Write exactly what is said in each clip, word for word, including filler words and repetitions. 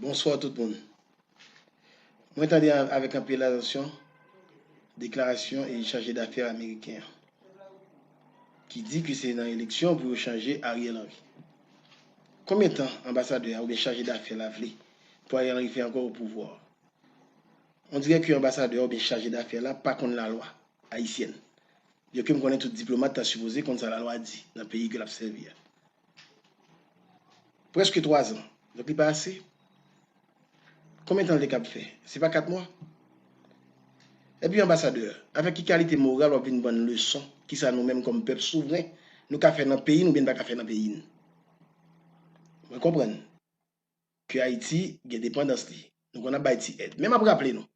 Bonswa tout moun. Mwen tande avèk anpil atansyon deklarasyon e chaje dafè ameriken an, ki di ke se nan eleksyon pou yo chanje Ariel Henry. Konbyen tan anbasadè a oubyen chaje dafè la vle pou Ariel Henry fè ankò o pouvwa? On dirè ke anbasadè a oubyen chaje dafè la pa konn lalwa ayisyèn. Byenke m konnen tout diplomat ta sipoze konn sa lalwa di nan peyi ke l ap sèvi a. Prèske twa zan. Donk li pa ase? Konbyen tan l te kab fè? Se pa kat mwa? Epi anbasadè, avèk ki kalite moral w ap vin ban n leson kisa nou menm kòm pèp souvren nou ka fè nan peyi n oubyen n pa ka fè nan peyi n? Mwen konprann ke Ayiti gen depandans li. Nou konn ap bay ti èd. Men m ap raple nou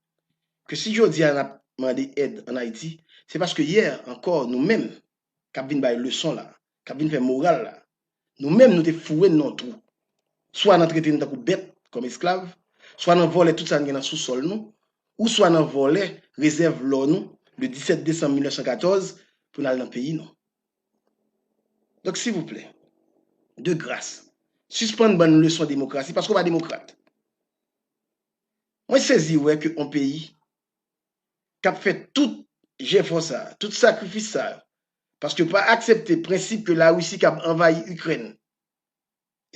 ke si jodi a n ap mande èd ann Ayiti, se paske yè ankò nou menm k ap vin bay leson la, k ap vin fè moral la, nou menm nou te foure n nan yon twou. Swa nan trete n tankou bèt, kòm esklav, swa nan vòlè tout sa n gen nan sousòl nou, ou swa nan vòlè rezèv lò nou le disèt desanm mil nèf san katòz pou n al nan peyi nou. Donk, silvouplè, de gras, sispann ban n leson demokrasi paske w pa demokrat. Mwen sezi wè ke yon peyi k ap fè tout jefò sa, tout sakrifis sa yo, paske yo pa aksepte prensip ke Larisi kab anvayi Ikrèn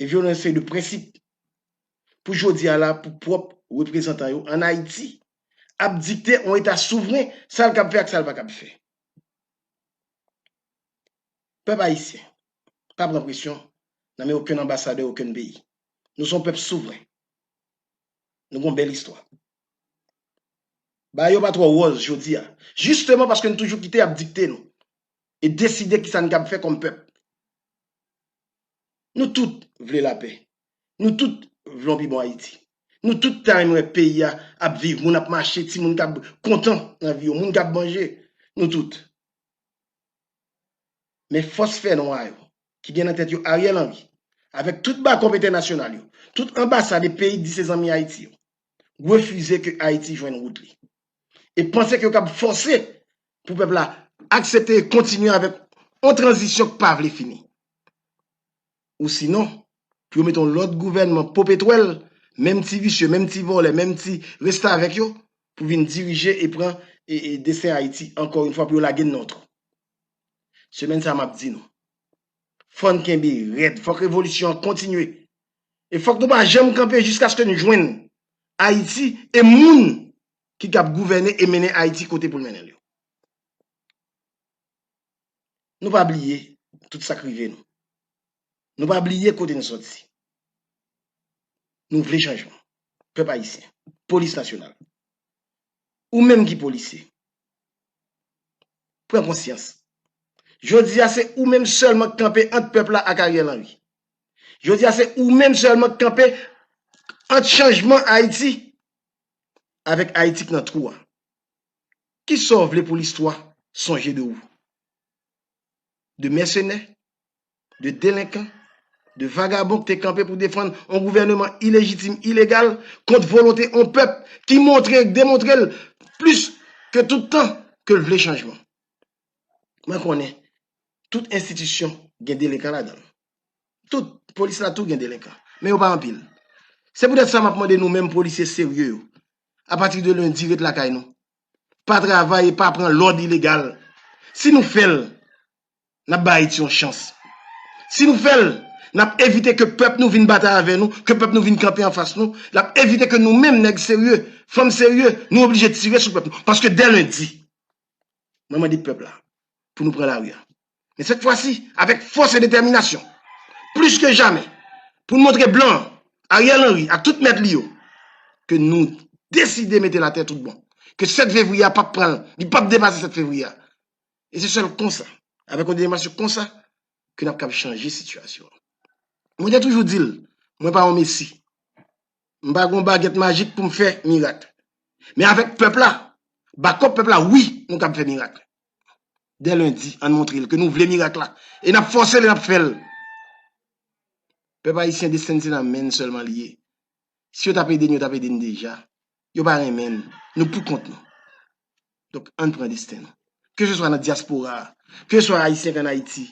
e vyole yon seri de prensip pou jodi a la pou pwòp reprezantan yo ann Ayiti ap dikte yon eta souvren sa l kab fè ak sa l pa kab fè. Pèp ayisyen, pa pran presyon nan men okenn anbasadè okenn peyi. Nou se yon pèp souvren. Nou gen yon bèl istwa. Bagay yo pa twò wòz jodi a, jisteman paske n toujou kite y ap dikte nou e deside kisa n kab fè kòm pèp. Nou tout vle lapè. Nou tout vle yon pi bon Ayiti. Nou tout ta renmen wè peyi a ap viv, moun ap mache, timoun k ap kontan nan vi yo, moun k ap manje. Nou tout. Men fòs fènwa yo, ki gen nan tèt yo Ariel Henry, avèk tout bakòp entènasyonal yo, tout anbasad e peyi k di se zanmi Ayiti yo, refize ke Ayiti jwenn wout li. E panse ke yo kab fòse pou pèp la aksepte e kontinye avèk yon tranzisyon k pa vle fini. Ou sinon, pou yo mete yon lòt gouvènman popetwèl, menm ti visye, menm ti vòlè, menm ti restavèk yo, pou vin dirije e pran e, e desten Ayiti, ankò yon fwa, pou yo lage n nan yon twou. Semèn sa a, m ap di nou, fò n kenbe rèd, fòk revolisyon an kontinye. E fòk nou pa janm kanpe jiskaske n jwenn Ayiti e moun ki kab gouvène e mennen Ayiti kote pou l mennen l yo. Nou pa bliye tout sa k rive nou. Nou pa bliye kote n soti. Nou vle chanjman. Pèp ayisyen, polis nasyonal, ou menm ki polisye, pran konsyans. Jodi a, se ou menm sèlman k kanpe ant pèp la ak Ariel Henry. Jodi a, se ou menm sèlman k kanpe ant chanjman Ayiti avèk Ayiti k nan twou a. Kisa w vle pou listwa sonje de ou? De mèsenè, de delenkan, de vagabon k te kanpe pou defann yon gouvèneman ilejitim, ilegal, kont volonte yon pèp ki montre, demontre l plis ke tout tan ke l vle chanjman. Mwen konnen tout enstitisyon gen delenkan ladan l. Tout, polis la tou gen delenkan. Men yo pa anpil. Se poutèt sa m ap mande nou menm polisye serye yo, apati de lendi, ret lakay nou. Pa travay e pa pran lòd ilegal. Si nou fè l, n ap ba Ayiti yon chans. Si nou fè l, n ap evite ke pèp nou vin batay avè nou, ke pèp nou vin kanpe anfas nou, l ap evite ke nou menm, nèg serye, fanm serye, nou oblije tire sou pèp nou. Paske dè lendi, mwen mande pèp la pou nou pran lari a. Men sèt fwa si, avèk fòs e detèminasyon, plis ke jamè, pou n montre blan an, Ariel Henry ak tout mèt li yo, ke nou deside mete l atè tout bon. Ke sèt fevriye a p ap pran l, li p ap depase sèt fevriye a. E se sèl konsa, avèk yon detèminasyon konsa, ke n ap kab chanje sitiyasyon an. Mwen te toujou di l, mwen pa yon mesi. M pa gen yon bagèt majik pou m fè mirak. Men avèk pèp la, bakòp pèp la, wi, nou kab fè mirak. Dè lendi, ann montre l ke nou vle mirak la. E n ap fòse l e n ap fè l. Pèp ayisyen, desten n se nan men n sèlman li ye. Si yo t ap ede n, yo t ap ede n deja. Yo pa renmen n. Nou pou kont nou. Donk, ann pran desten nou. Keseswa nan dyaspora a, keseswa ayisyen k ann Ayiti,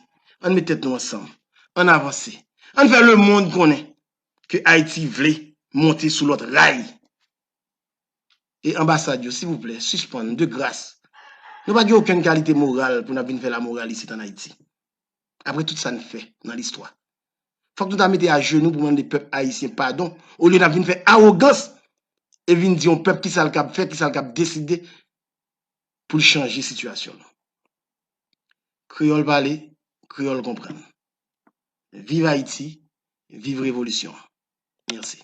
ann met tèt nou ansanm. Ann avanse. Ann fè lemonn konnen ke Ayiti vle monte sou lòt ray. E anbasad yo, silvouplè, sispann, de gras. Nou pa gen okenn kalite moral pou n ap vin fè lamoral isit ann Ayiti. Apre tout sa n fè nan listwa. Fòk nou ta mete ajenou pou mande pèp ayisyen padon, olye n ap vin fè awogans e vin di yon pèp kisa l kab fè, kisa l kab deside pou l chanje sitiyasyon l. Kreyòl pale, kreyòl konprann. Viv Ayiti, viv revolisyon an. Mèsi.